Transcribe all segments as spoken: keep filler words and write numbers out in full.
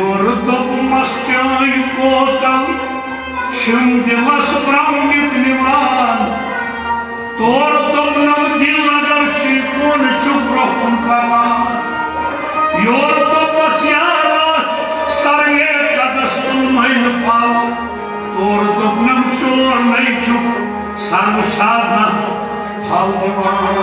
یورٕ دوٚپمَس چٲنۍ کوتل چھِم دِلَس برٛونٛگِتھ نِوان۔ تورٕ دوٚپنَم دِل اگر چھُے کُن چھُ برٛونٛہہ کُن پَکان۔ یورٕ دوٚپمَس یارا سرنے قدس تُلمَے نہٕ پَل۔ تورٕ دوٚپنَم چور نَے چھُکھ سَر وٕچھا زانٛہہ پھل دِوان۔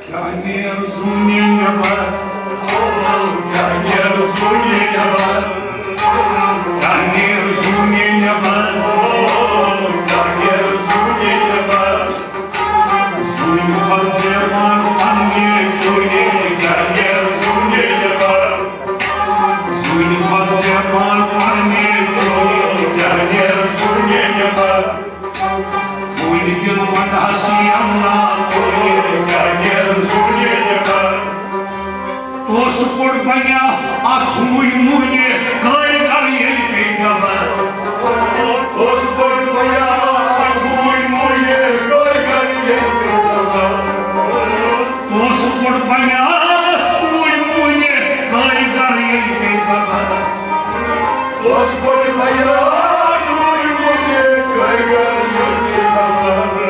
کیٛاہ نیر زوٗنہِ نٮ۪بر؟ کیٛاہ نیر زوٗنہِ نٮ۪بر؟ کیٛاہ نیر زوٗنہِ نٮ۪بر؟ کیٛاہ نیر زوٗنہِ نٮ۪بر؟ زوٗنہِ کھۄتہٕ زیوان پننہِ زوٗنہِ، کیٛاہ نیر زوٗنہِ نٮ۪بر؟ زوٗنہِ کھۄتہٕ زیوان پننہِ زوٗنہِ، کیٛاہ نیر زوٗنہِ نٮ۪بر؟ وُنہِ کیُتھ وَنہَس یَمنا کُنہِ، کیٛاہ نیر زوٗنہِ نٮ۪بر؟ توسہٕ پوٚٹ بَنیٛا اَکھ ہوٗنۍ موٗنہِ، کٲرۍ کَر ییٚلہِ پیٚیہِ خبر۔ توسہٕ پوٚٹ بَنیٛا اَکھ ہوٗنۍ موٗنہِ، کٲرۍ کَر ییٚلہِ پیٚیہِ خبر۔ توسہٕ پوٚٹ بَنیٛا اَکھ ہوٗنۍ موٗنہِ، کٲرۍ کَر ییٚلہِ پیٚیہِ خبر۔ اوس گۄڈٕ بیان وُنہِ مُجہِ گرِ گرِ ییٚلہِ زمان۔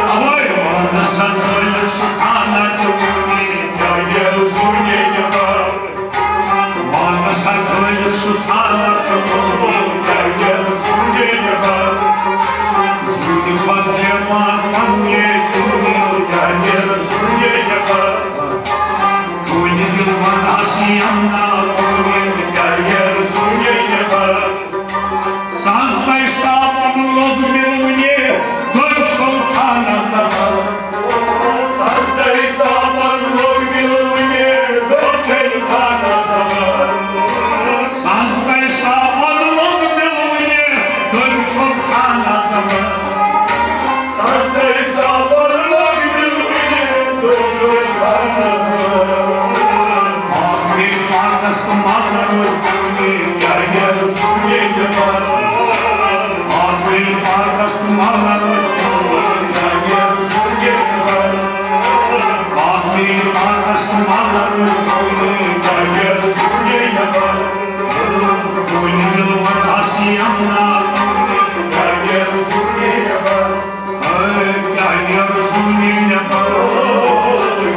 اوے وانہٕ سا کٲلۍ سُہ خانہ تہٕ وُنہِ کیٛاہ ییٚلہِ زُنہِ یِوان۔ وانہٕ سا کٲلۍ سُہ خانہ تہٕ وُنہِ کیٛاہ ییٚلہِ زُنہِ یِوان۔ زُنہِ پَزِ یِوان پننہِ زُنہِ کیٛاہ ییٚلہِ زُنہِ یِوان۔ کُنہِ دِل وَنہَس یَمنا کُنہِ کیٛاہ ییٚلہِ زُنہِ یِوان۔ ساز تَے صابن لوٚگ مِلوٕنہِ، گوٚو چھوٚل خانہ زبر۔ ساز تَے صابن لوٚگ مِلوٕنہِ، گوٚو چھوٚل خانہ زبر۔ ساز تَے صابن لوٚگ مِلوٕنہِ، گوٚو چھوٚل خانہ زبر۔ ساز تَے صابن لوٚگ مِلوٕنہِ، گوٚو چھوٚل خانہ زبر۔ آخری پاکس تہٕ مگر روز کُنہِ جایہِ سُنٛد ییٚتہِ پَتہٕ۔ آخری پاکس تہٕ مگر روز کُنہِ جایہِ سُنٛد ییٚتہِ پَتہٕ۔ آخری پاکس تہٕ مگر روز کُنہِ جایہِ سُنٛد ییٚتہِ پَتہٕ۔ کُنہِ دِل وَتَس یَمنا کُنہِ جایہِ سُنٛد ییٚتہِ پَتہٕ۔ اے جایہِ سُنٛد ییٚتہِ پَتہٕ۔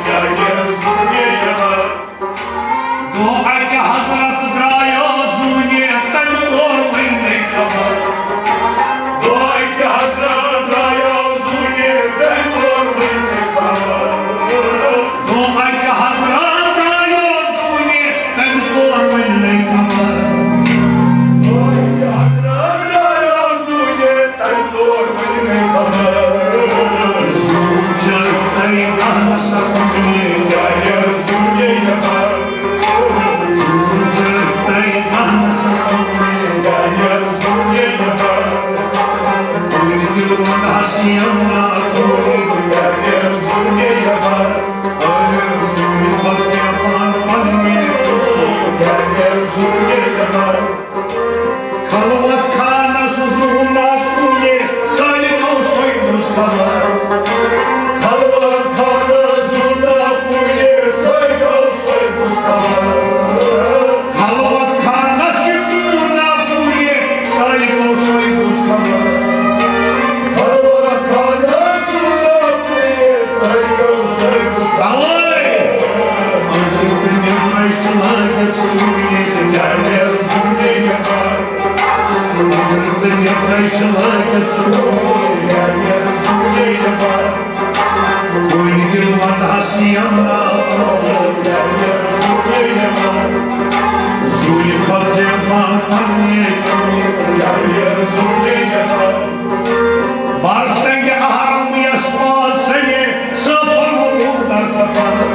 جایہِ سُنٛد ییٚتہِ پَتہٕ۔ دۄہ اَکہِ حضرت درٛایو زوٗنہِ، تَمہِ کوٚر وۄنۍ نَے خبر۔ دۄہ اَکہِ حضرت درٛایو زوٗنہِ، تَمہِ کوٚر وۄنۍ نَے خبر۔ دۄہ اَکہِ حضرت درٛایو زوٗنہِ، تَمہِ کوٚر وۄنۍ نَے خبر۔ دۄہ اَکہِ حضرت درٛایو زوٗنہِ، تَمہِ کوٚر وۄنۍ نَے خبر۔ زوٗن چھِ تۄہہِ گاہَس کُنہِ جایہِ زوٗنہِ نٮ۪بر۔ زوٗن چھِ تۄہہِ گاہَس کُنہِ جایہِ زوٗنہِ نٮ۪بر۔ کُنہِ تہِ وَنہَس یَمنا کُنہِ جایہِ زوٗنہِ نٮ۪بر۔ اے زوٗنہِ پَتہٕ پَنُن پَنُن جایہِ زوٗنہِ نٮ۪بر۔ خلوت خانس زُہُنا کُنہِ سٲلِکو سوے مُستفا۔ خلوت خانس زُہُنا کُنہِ سٲلِکو سوے مُستفا۔ خلوت خانس یہِ زُہُنا کُنہِ سٲلِکو سوے مُستفا۔ خلوت خانس زُہُنا کُنہِ سٲلِکو سوے مُستفا۔ اوے! أنٛدرٕ تہٕ نیٚبرَے چھِ لٲگِتھ سُوِتھ گرِ سُنٛدٕے نٮ۪بر۔ أنٛدرٕ تہٕ نیٚبرَے چھِ لٲگِتھ سُوِتھ گرِ سُنٛدٕے نٮ۪بر۔ کُنہِ دِل وَتَس یَمنا گرِ سُنٛدٕے نٮ۪بر۔ زوٗنہِ کھۄتہٕ زیوان پنٛنہِ گرِ سُنٛدٕے نٮ۪بر۔ بر سنگ احرام یس پاس سنگے سفر ملوک در سفر۔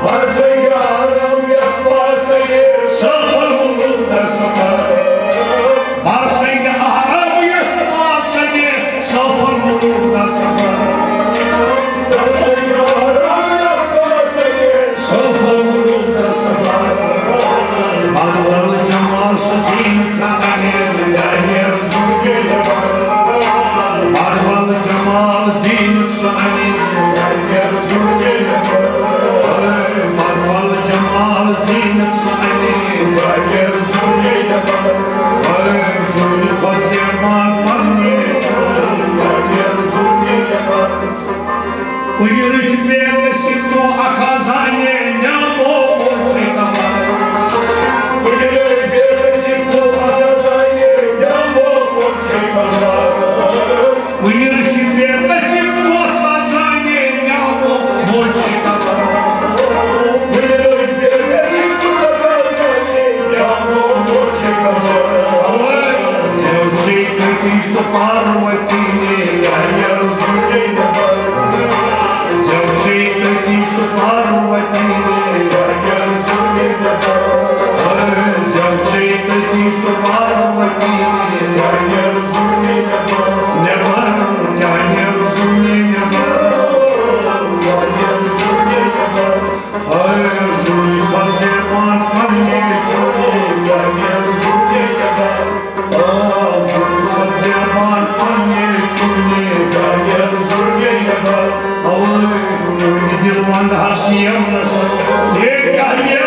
بر سنگ احرام یس پاس سنگے سفر ملوک در سفر۔ بر سنگ احرام یس پاس سنگے سفر ملوک در سفر۔ بر سنگ احرام یس پاس سنگے کشت پاروتی نے یار یار سُنٛدے نبر۔ زیو چھے تہٕ کشت پاروتی نے یار یار سُنٛدے نبر۔ زیو چھے تہٕ کشت پاروتی نے یار یار سُنٛدے نبر۔ نبر، یار یار سُنٛدے نبر۔ یار یار سُنٛدے نبر۔ ہر زُلفَس زیبان پننہِ چُنہِ، یار یار سُنٛدے نبر۔ دِل وَنٛدہَس یِم نہ سا، یے کیٛاہ